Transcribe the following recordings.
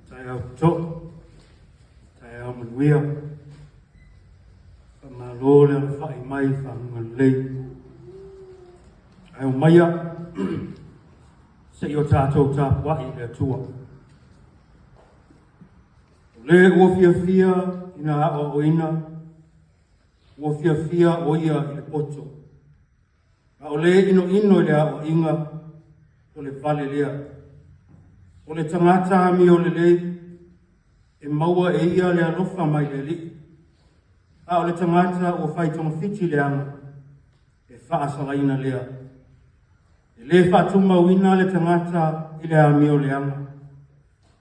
Taeao totoa, taeao manuia, faamalo le alafai mai i faguga lelei. Ae omaia se i o tatou tapuai i le Atua. O le ua fiafia i na aoaoina, ua fiafia o ia i le poto. A o le inoino i le aoaiga, o le vale lea. O le tagata amio lelei, e maua e ia le alofa mai le Alii. A o le tagata ua fai togafiti leaga, e faasalaina lea. E le faatumauina le tagata i le amio leaga,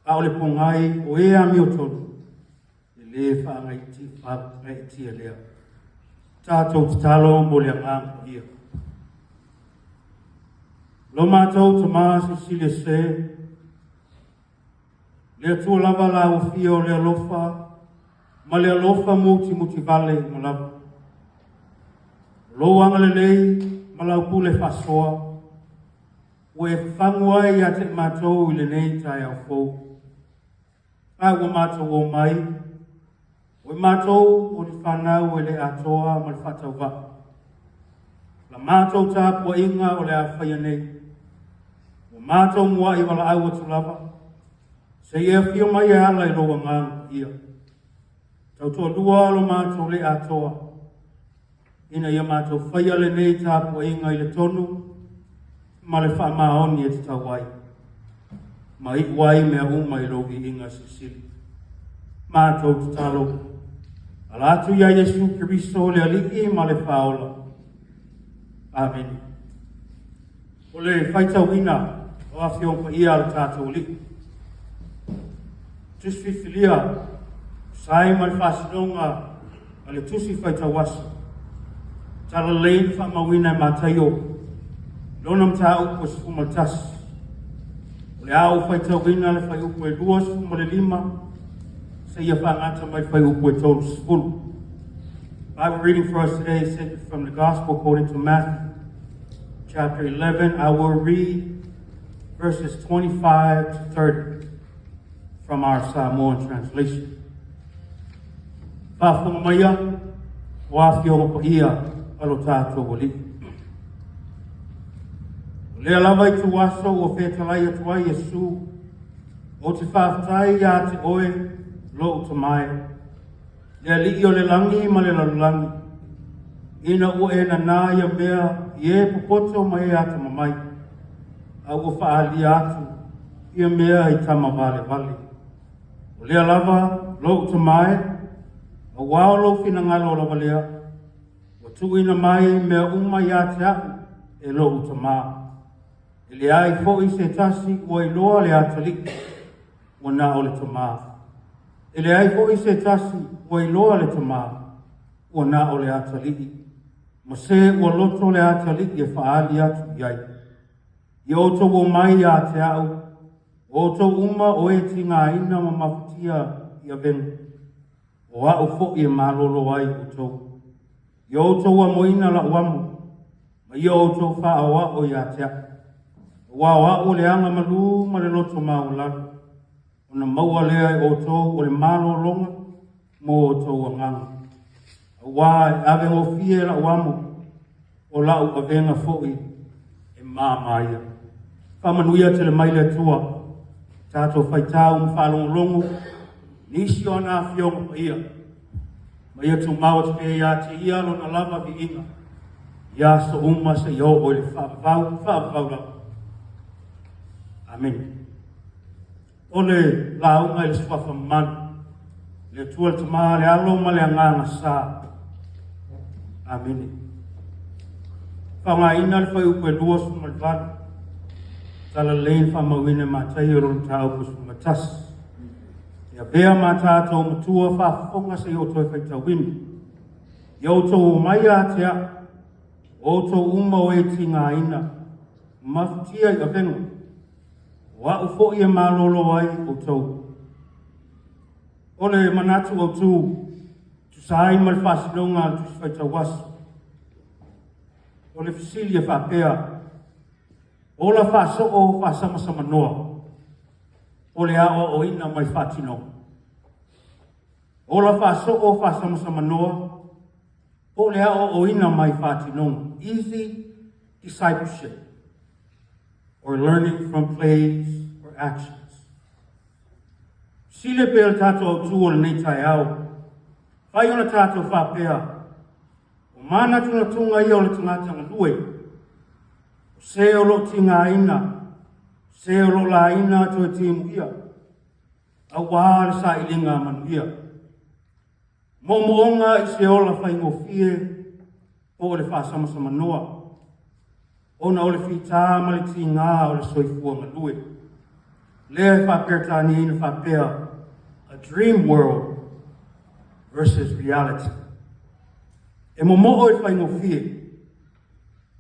a o le pogai o e amiotonu, E le faagaeetia lea. Tatou tatalo mo le Agaga Paia. Lo matou Tamā Silisili Ese, le Atua lava la ua o le alofa ma le alofa mutimutivale uma lava. O lou agalelei ma lau pule faasoa ua e fafagu ai ia te i matou i lenei taeao fou. A ua matou omai, o i matou o ni fanau e le atoa ma le faatauvaa. La matou tapuaiga o le a faia nei, ua matou mua'i valaau atu lava, se i e afio mai e ala i lou Agaga Paia. Tautoalua lo matou le atoa, ina ia matou faia lenei tapuaiga i le tonu ma le faamaoni e tatau ai, ma iu ai mea uma i lou viiga silisili. Matou tatalo, ala atu iā Iesu Keriso le Alii ma le Faaola. Amene. O le faitauina o Afioga Paia a le tatou Alii. Tusi filifilia, tusa ai ma le faasinoga a le Tusi Faitau Aso, Talalelei na faamauina e Mataio, lona mataupu e 11. O le a ou faitauina le fuaiupu e 25 seia faagata mai le fuaiupu e 30. Bible reading for us today is taken from the Gospel according to Matthew, chapter 11. I will read verses 25 to 30 from our Samoan translation. Faafofoga maia, o Afioga Paia a lo tatou Alii. O lea lava ituaso ua fetalai atu ai Iesu, ou te faafetai iā te oe, lou Tama e, le Alii o le lagi ma le lalolagi, ina ua e nanā ia mea i e popoto ma e atamamai, a ua faaalia atu ia mea i tama valevale. O lea lava lou Tama e, auā o lou finagalo lava lea, ua tuuina mai mea uma ia te a'u e lo'u Tamā. E leai foi se tasi ua iloa le Atalii, ua na o le Tamā. E leai foi se tasi ua iloa le Tamā, ua na o le Atalii, ma se ua loto le Atalii e faaali atu i ai. Ia outou omai ia te a'u, o outou uma o e tigaina ma mafatia i avega, o a'u foi e malolo ai outou. Ia outou amoina la'u amo, ma ia outou faaoa'o ia te a'u, auā o a'u o le aga malū ma le loto maualalo, ona maua lea e outou o le malologa mo outou agaga. Auā e avegofie la'u amo, o la'u avega foi e māmā ia. Faamanuia tele mai le Atua, tatou faitau ma faalogologo nisi o ana afioga paia, ma ia tumau atu pea ia te ia lona lava viiga i aso uma seia oo i le faavavau, faavavau lava. Amene. O le lauga i le Suafa mamalu, le Atua le Tama, le Alo ma le Agaga Sa. Amene. Faaaogaina le fuaiupu e 28. Talalelei na faamauina e Mataio lona mataupu 11. E avea ma tatou matua faafofoga se i o toe faitauina. Ia outou omai ia te au, o outou uma o e tigaina, mafatia i avega, o au foi e malolo ai outou. O le manatu autu, tusa ai ma le faasinoga a le Tusi Faitau Aso, o le fesili e faapea, Ola faasoo faasamasamanoa o le aoaoina mai faatinoga. Ola faasoo faasamasamanoa o le aoaoina mai faatinoga. Easy discipleship or learning from plays or actions. Sile pea le tatou autū o lenei taeao. Fai ona tatou faapea, o manatunatuga ia o le tagata galue, o se o lo o tigaina, se o lo o laina toe timuia, auā le sailiga manuia. Moomooga i se ola faigofie po o le faasamasamanoa, ona o le fitā ma le tigā o le soifua galue. Lea e faaperetaniaina faapea, a dream world versus reality. E momoo i le faigofie,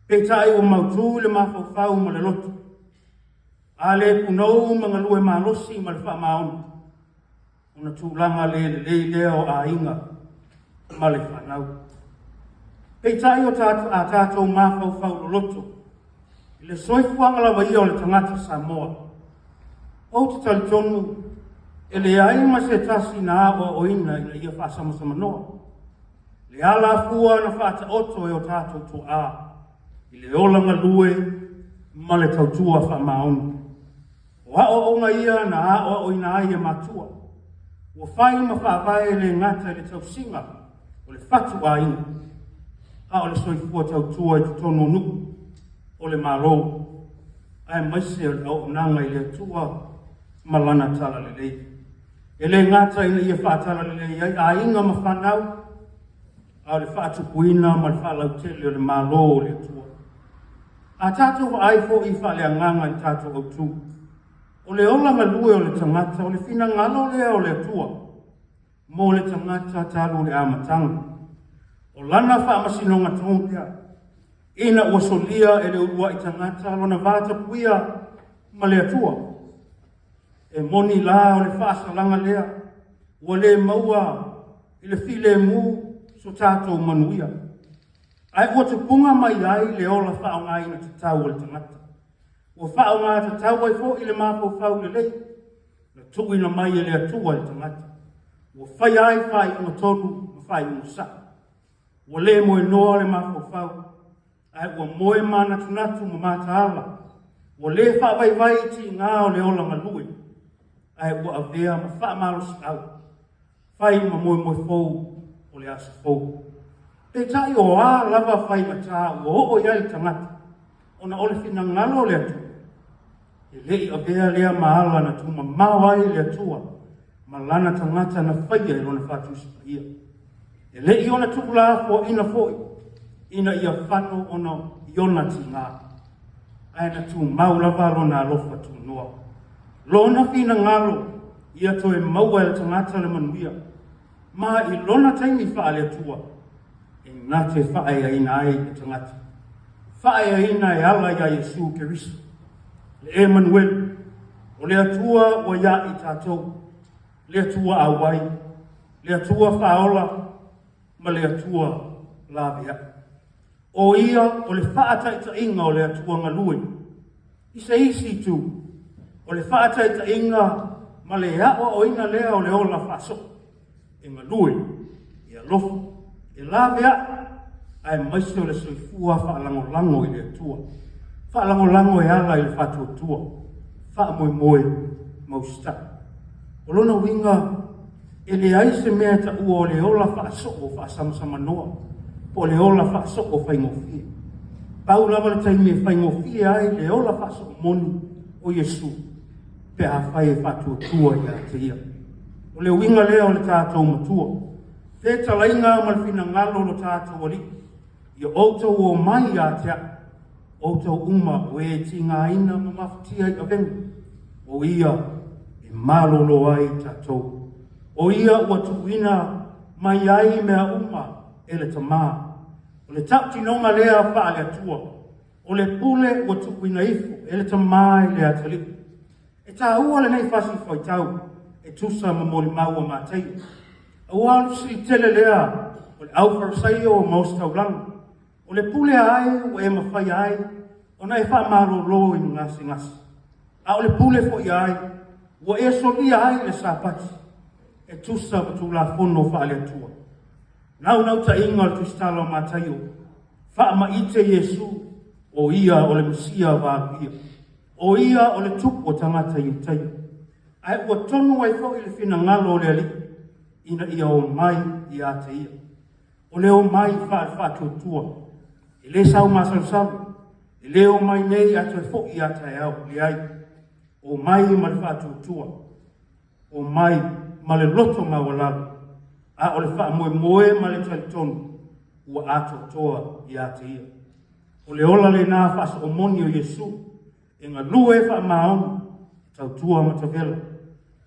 peitai ua mautū i le mafaufau ma le loto, a le punou ma galue malosi ma le faamaoni, ona tulaga le lelei lea o aiga ma le fanau. Peitai o a tatou mafaufau loloto i le soifuaga lava ia o le tagata Samoa, ou te talitonu e leai ma se tasi na aoaoina ina ia faasamasamanoa le alafua na faataoto e o tatou tuaa i le ola galue ma le tautua faamaoni. O aoaoga ia na aoaoina ai e matua, ua fai ma faavae e le gata i le tausiga o le fatu aiga, a o le soifua tautua i totonu o nuu, o le Malo, aemaise o le auaunaga i le Atua ma Lana Talalelei. E le gata ina ia faatalalelei ai aiga ma fanau, a o le faatupuina ma le faalautele o le Malo o le Atua. A tatou vaai foi faaleagaga i le tatou autū, o le ola galue o le tagata, o le finagalo lea o le Atua mo le tagata talu le amataga. O lana faamasinoga tonu lea, ina ua solia e le uluai tagata lona vatapuia ma le Atua. E moni la o le faasalaga lea, ua le maua i le filemu so tatou manuia. Ae ua tupuga mai ai le ola faaaogaina tatau o le tagata. Ua faaaoga tatau ai foi le mafaufau lelei na tuuina mai e le Atua i le tagata. Ua faia ai faaiuga tonu ma faaiuga sao. Ua le moenoa le mafaufau, ae ua moe manatunatu ma mataala. Ua le faavaivai i tiga o le ola galue, ae ua avea ma faamalosiau. Fai ma moemoe fou o le aso fou. Peitai o a lava faigata ua oo i ai le tagata, ona o le finagalo o le Atua, e le i avea lea ma ala na tuumamao ai le Atua ma lana tagata na faia i lona faatusi paia. E le i ona tuulafoaiina foi ina ia fano ona i ona tiga, ae na tumau lava lona alofa tunoa. Lona finagalo ia toe maua e le tagata le manuia, ma i lona taimi faale-Atua, e na te faaeaina ai le tagata. Faaeaina e ala iā Iesu Keriso, le Emanuele, o le Atua ua iā i tatou, le Atua auai, le Atua faaola, ma le Atua laveai. O ia o le faataitaiga o le Atua galue. I se isi itu, o le faataitaiga ma le aoaoina lea o le ola faasoo, e galue, e alofa, e laveai, aemaise o le soifua faalagolago i le Atua, faalagolago e ala i le faatuatua, faamoemoe ma usitai. O lona uiga, e leai se mea e taua o le ola faasoo faasamasamanoa po o le ola faasoo faigofie. Pau lava le taimi e faigofie ai le ola faasoo moni o Iesu pe afai e faatuatua ia te ia. O le uiga lea o le tatou Matua, fetalaiga ma le finagalo o lo tatou Alii, ia outou omai ia te au. Outou uma o e tigaina ma mafatia i avega, o ia e malōlō ai tatou. O ia ua tuuina mai ai mea uma e le Tamā. O le tautinoga lea faale-Atua, o le pule ua tuuina ifo e le Tamā i le atalii. E tāua lenei fasi faitau e tusa ma molimau a Mataio. Aua o le fesili tele lea o le aufarisaio ma ositaulaga, o le pule a ai ua e mafaia ai ona e faamalōlō i ni gasegase, a o le pule foi a ai ua e solia ai le Sapati e tusa ma Tulafono faale-Atua. Naunautaiga o le Tusitala o Mataio, faamaite Iesu o ia o le Mesia valoia, o ia o le tupu o tagata Iutaia, ae ua tonu ai foi le finagalo o le Alii ina ia omai ia te ia. O le omai faale-faatuatua, e le sau masalosalo, e le omai nei ae toe foi ia taeao, leai, omai ma le faatuatua, omai ma le loto maualalo, a o le faamoemoe ma le talitonu ua atoatoa ia te ia. O le ola lena faasoomoni o Iesu, e galue faamaoni, e tautua matavela,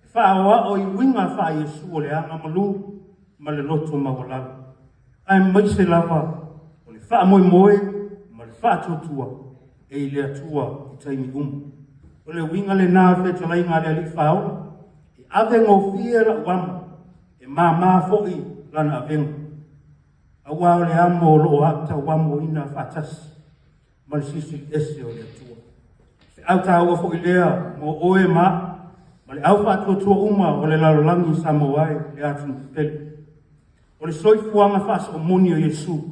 e faaoao i uiga faa-Iesu o le aga malu ma le loto maualalo, aemaise lava o le faamoemoe ma le faatuatua e i le Atua i taimi uma. O le uiga lena o le fetalaiga a le Alii Faaola, e ave gofie lau amo, e māmā foi lana avega, aua o le amo o lo o au tauamoina faatasi ma le Silisili Ese o le Atua. Feau tāua foi lea mo oe ma au, ma le au faatuatua uma o le lalolagi Samoa e le atunuu pele. O le soifuaga faasoomoni o Iesu,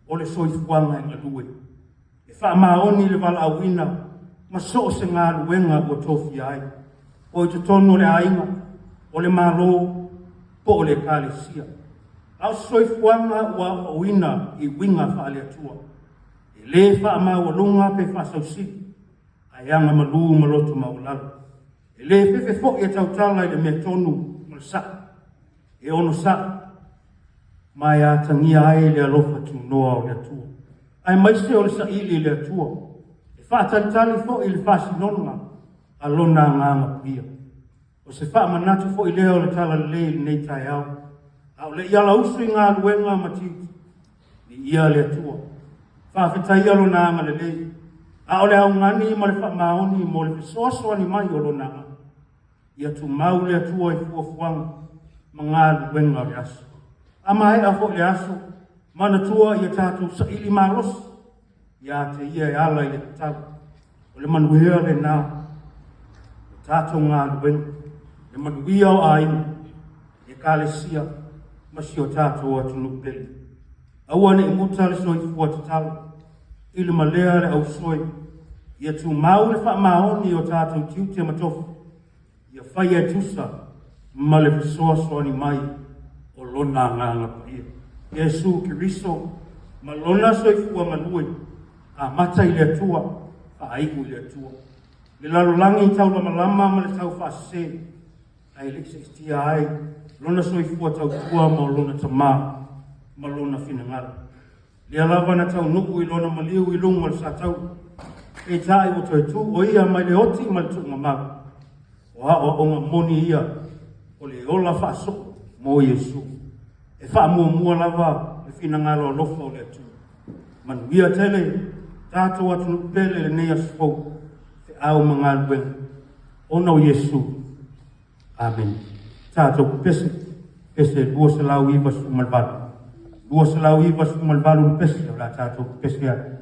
o le soifuaga e galue, e faamaoni le valaauina ma so o se galuega ua tofia ai, po i totonu o le aiga, o le Malo, po o le Ekalesia. A o se soifuaga ua aoaoina i uiga faale-Atua, e le faamaualuga pe faasausili, ae agamalu ma loto maualalo. E le fefe foi e tautala i le mea tonu ma le sao, e onosai ma e atagia ai le alofa tunoa o le Atua, aemaise o le saili i le Atua, e faatalitali foi i le faasinoga a lona agaga paia. O se faamanatu foi lea o le talalelei i lenei taeao, a o le i alausu i galuega ma tiute, viia le Atua, faafetaia lona agalelei, a o le augani ma le faamaoni mo le fesoasoani mai o lona agaga. Ia tumau le Atua i fuafuaga ma galuega o le aso. A maea foi le aso, manatua ia tatou saili malosi ia te ia e ala i le tatalo. O le manuia lena o tatou galuega, le manuia o aiga, ekalesia ma si o tatou atunuu pele. Aua ne i muta le soifua tatalo i le malea le ausoe, ia tumau le faamaoni o tatou tiute ma tofi, ia faia e tusa ma le fesoasoani mai o lona agaga paia. Iesu Keriso ma lona soifua galue, amata i le Atua, faaiu i le Atua. Le lalolagi taulamalama ma le taufaasese, ae le i seetia ai lona soifua tautua ma lona Tamā ma lona finagalo. Lea lava na taunuu i lona maliu i luga o le sataua, peitai ua toe tu o ia mai le oti ma le tuugamau. O aoaoga moni ia o le ola faasoo mo Iesu. E faamuamua lava le finagalo alofa o le Atua. Manuia tele tatou atunuu pele lenei aso fou, feau ma galuega ona o Iesu. Amene. Tatou pepese, pese 298. 298 le pese o le a tatou pepese ai.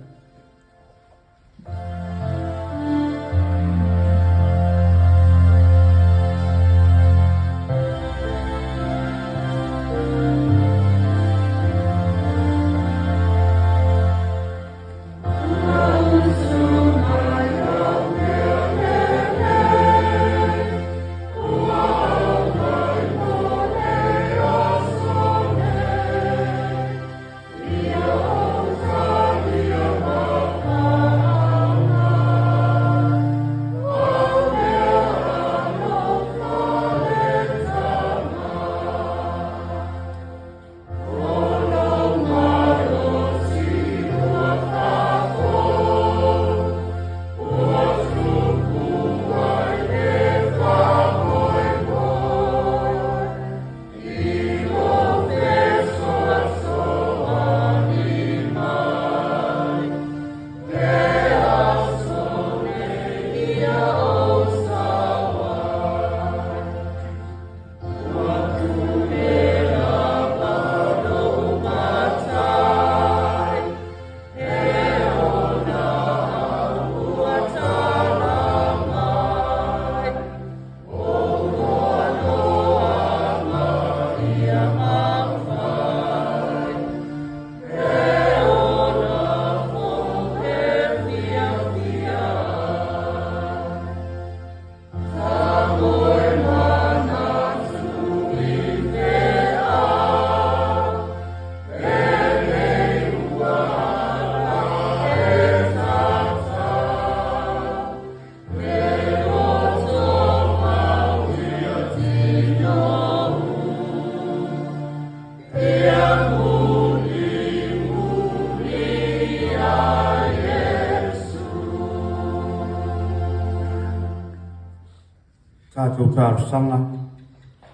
Tatou talosaga,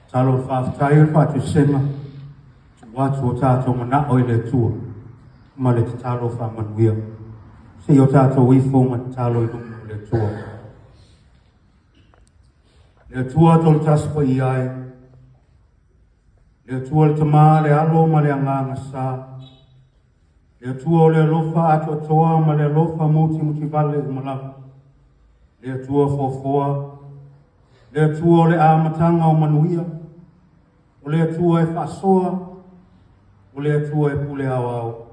tatalo le faafetai o le faatoesega, tuu atu o tatou manao i le Atua ma le tatalo faamanuia. Se i o tatou ifo ma tatalo i luma o le Atua. Le Atua tolotasi paia e, le Atua le Tama, le Alo ma le Agaga Sa, le Atua o le alofa atoatoa ma le alofa mutimutivale uma lava, le Atua foafoa, le Atua o le amataga o manuia, o le Atua e faasoa, o le Atua e pule aoao.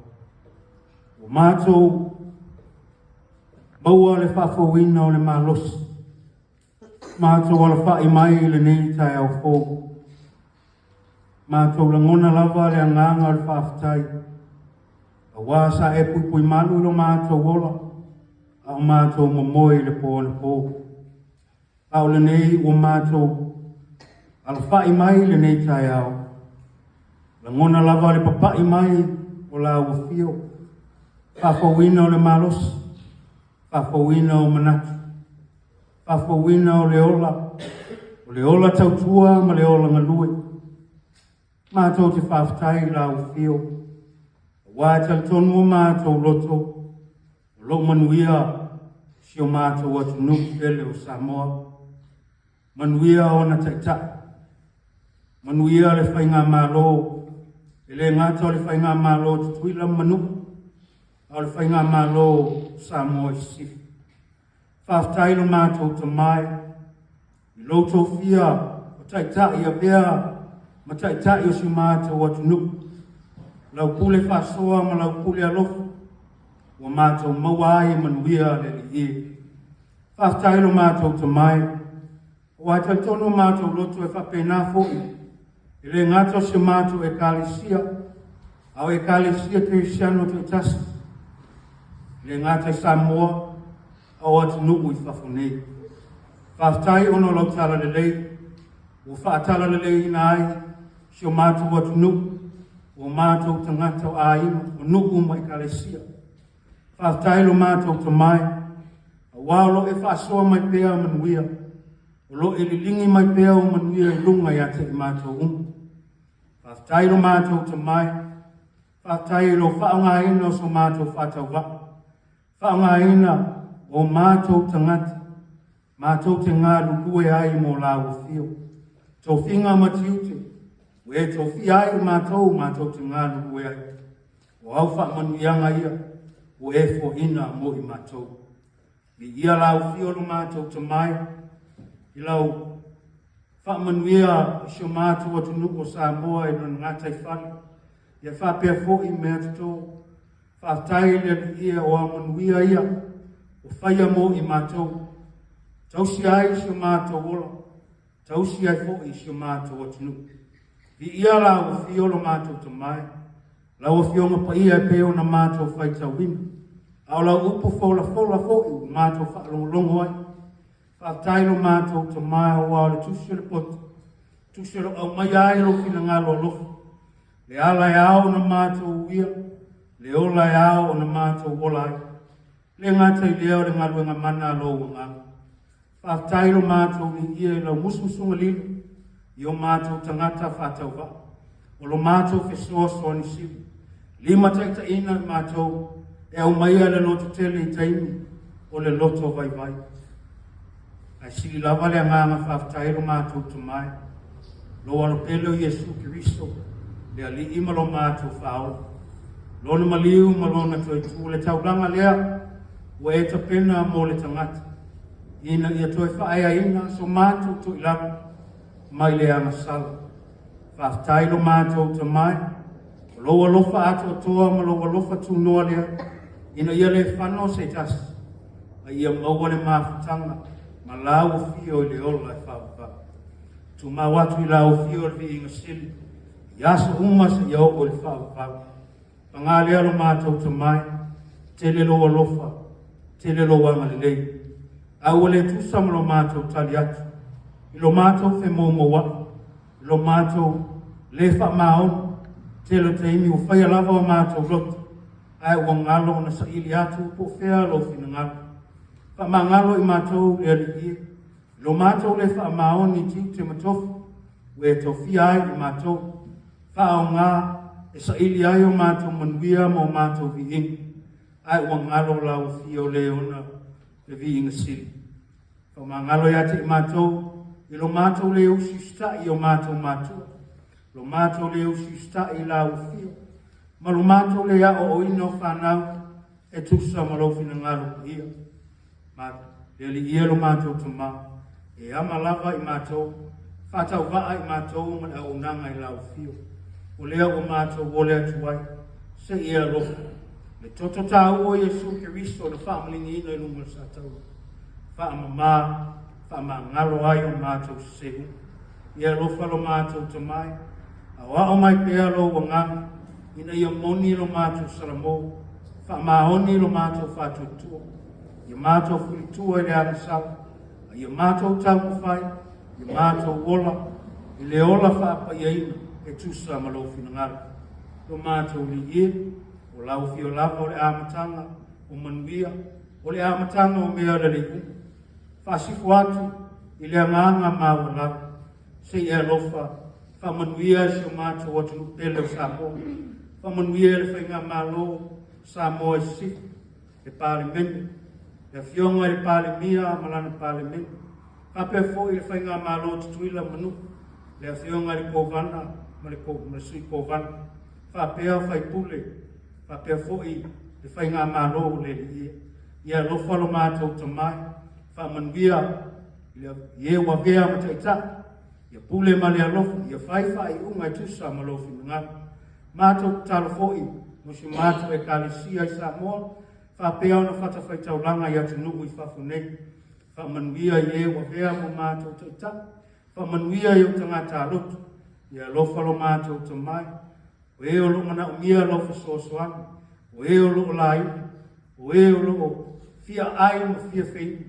Ua matou maua le faafouina o le malosi, matou alafai mai i lenei taeao fou. Matou lagona lava le agaga o le faafetai, aua sa e puipui malu i lo matou ola, a o matou momoe i le po anapo. A o lenei ua matou alafai mai i lenei taeao, lagona lava le papai mai o lau afio, faafouina o le malosi, faafouina o manatu, faafouina o le ola, o le ola tautua ma le ola galue. Matou te faafetai i lau afio, aua e talitonu o matou loto, o lo o manuia si o matou atunuu pele o Samoa. Manuia ona taitai, manuia le faigamalo, e le gata o le faigamalo o Tutuila ma Manua, a o le faigamalo o Samoa i Sisifo. Faafetai lo matou tama e, i lou tofia o taitai avea ma taitai o si matou atunuu. Lau pule faasoa ma lau pule alofa, ua matou maua ai manuia le Alii e. Faafetai lo matou tama e, aua e talitonu o matou loto e faapena foi, e le gata o si matou Ekalesia, a o Ekalesia Kerisiano taitasi, e le gata i Samoa, a o atunuu i fafo nei. Faafetai ona o lau talalelei, ua faatalaleleiina ai si o matou atunuu, o matou tagata o aiga, o nuu ma Ekalesia. Faafetai lo matou tama e, aua o lo o e faasoa mai pea manuia, o lo o e liligi mai pea o manuia i luga ia te i matou uma. Faafetai lo matou tama e, faafetai i lo faaaogaina o so matou faatauvaa, faaaogaina o matou tagata, matou te galulue ai mo lau afio. Tofiga ma tiute, ua e tofia ai i matou, matou te galulue ai. O au faamanuiaga ia, ua e foaina mo i matou. Viia lau afio lo matou tama e, i lau faamanuia i si o matou atunuu o Samoa i lona gataifale, ia faapea foi mea toto. Faafetai i le Alii e, o au manuia ia, ua faia mo i matou. Tausi ai si o matou ola, tausi ai foi si o matou atunuu. Viia lau afio lo matou tama e, lau afioga paia e pei ona matou faitauina, a o lau upu folafola foi ua matou faalogologo ai. Faafetai lo matou tama e, aua o le tusi o le poto, tusi o lo aumaia ai lou finagalo alofa, le ala e ao ona matou uia, le ola e ao ona matou ola ai. Le gata i lea o le galuega mana a lou agaga. Faafetai lo matou viia i lau musumusuga lilo i o matou tagata faatauvaa, o lo matou fesoasoani sili, limataitaiina i matou e aumaia le loto tele i taimi o le loto vaivai. Ae sili lava le agaga faafetai lo matou tama e, lou alo pele o Iesu Keriso, le Alii ma lo matou Faaola, lona maliu ma lona toe tu, le taulaga lea ua e tapena mo le tagata, ina ia toe faaeaina so matou toilalo mai le agasala. Faafetai lo matou tama e, o lou alofa atoatoa ma lou alofa tunoa lea, ina ia le fano se tasi, a ia maua le mafutaga ma lau afio i le ola e faavavau. Tumau atu i lau afio le viiga sili, i aso uma seia oo i le faavavau. Paga lea lo matou tama e, tele lou alofa, tele lou agalelei. A ua le tusa ma lo matou tali atu, i lo matou femoumouai, i lo matou le faamaoni, tele o taimi ua faia lava o matou loto, ae ua galo ona saili atu po o fea lou finagalo. Faamagalo i matou le Alii e, Lo matou le faamaoni i tiute ma tofi ua e tofia ai i matou, faaaoga e saili ai o matou manuia ma o matou viiga, ae ua galo lau afio le ona le viiga sili. Faamagalo ia te i matou i lo matou le usiusitai i o matou matua, lo matou le usiusitai i lau afio, ma lo matou le aoaoina o fanau e tusa ma lou finagalo paia. Ma le Alii e lo matou Tama, e ama lava i matou, faatauvaa i matou ma le auaunaga i lau afio. O lea ua matou ole atu ai, se i e alofa, le toto taua o Iesu Keriso na faamaliniina i luga o le sataua, faamama, faamagalo ai o matou sese uma. Ia alofa lo matou Tama e, aoao mai pea lou agaga, ina ia moni lo matou salamo, faamaoni lo matou faatuatua, ia matou fulitua i le agasala, a ia matou taumafai, ia matou ola, i le ola faapaiaina e tusa ma lou finagalo. Lo matou Alii e, o lau afio lava o le amataga o manuia, o le amataga o mea lelei uma. Faasifo atu i le agaga maualalo, se i e alofa, faamanuia i si o matou atunuu pele o Samoa, faamanuia i le faigamalo Samoa i Sisifo, le Palemene, le Afioga i le Palemia ma lana Palemene, faapea foi le faigamalo o Tutuila ma Manua, le Afioga i le Kovana ma le Sui Kovana, faapea faipule, faapea foi le faigamalo o le Alii e. Ia alofa lo matou Tama e, faamanuia i e ua avea ma taitai, ia pule ma le alofa, ia fai faaiuga e tusa ma lou finagalo. Matou tatalo foi mo si matou Ekalesia i Samoa, faapea ona fatafaitaulaga i atunuu i fafo nei. Faamanuia i e ua avea ma matou taitai, faamanuia i ou tagata lotu, ia alofa lo matou Tama e, o e o lo o manaomia lau fesoasoani, o e o lo o laina, o e o lo o fia ai ma fia feinu,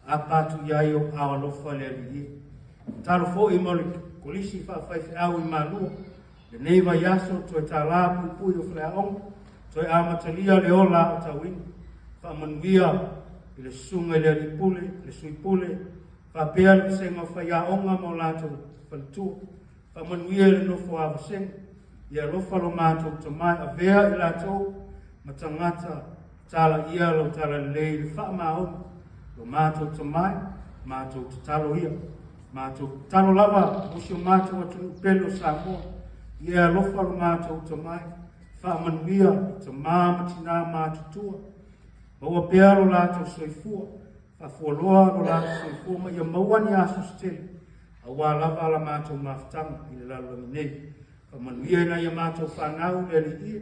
aapa atu i ai ou aao alofa le Alii e. Tatalo foi mo le Kolisi Faafaifeau i Malua, lenei vaiaso toe tālā puipui o faleaoga, toe amatalia le ola aotauina, faamanuia i le susuga i le Alii Pule, le Sui Pule, faapea le vasega o faiaoga ma o latou faletua, faamanuia i le nofo a vasega, ia alofa lo matou Tama e avea i latou ma tagata talaia lau talalelei i le faamaoni lo matou Tama e, matou tatalo ia. Matou tatalo lava mo si o matou atunuu pele o Samoa, ia e alofa lo matou Tama e, faamanuia i tamā ma tinā matutua, maua pea lo latou soifua, faafualoa lo latou soifua ma ia maua ni aso se tele, aua lava la matou mafutaga i le lalolagi nei. Faamanuia i nai a matou fanau le Alii e,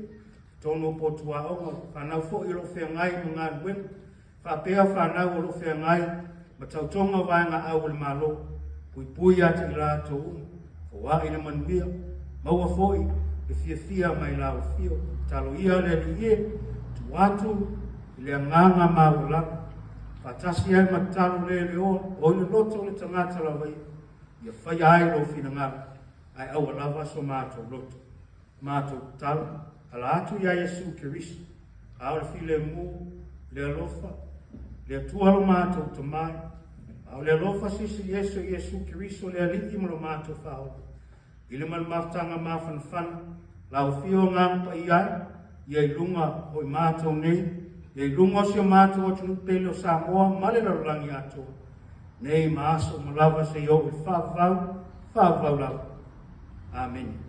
totonu o potu aoga, fanau foi o lo o feagai ma galuega, faapea fanau o lo o feagai ma tautoga o vaega au o le Malo, puipui ia te i latou uma, foai le manuia, maua foi le fiafia mai lau afio, tatalo ia le Alii e, tuu atu i le agaga maualalo, faatasi ai ma tatalo le leoa, o i le loto o le tagata lava ia, ia faia ai lou finagalo, ae aua lava so matou loto. Matou tatalo, ala atu iā Iesu Keriso, a o le filemu, le alofa, le Atua lo matou Tama e, a o le alofa silisili ese o Iesu Keriso le Alii ma lo matou Faaola, i le ma le mafutaga mafanafana, lau Afio Agaga Paia e, ia i luga o i matou nei, ia i luga o si o matou atunuu pele o Samoa ma le lalolagi atoa, nei ma aso uma lava seia oo i le faavavau, faavavau lava. Amene.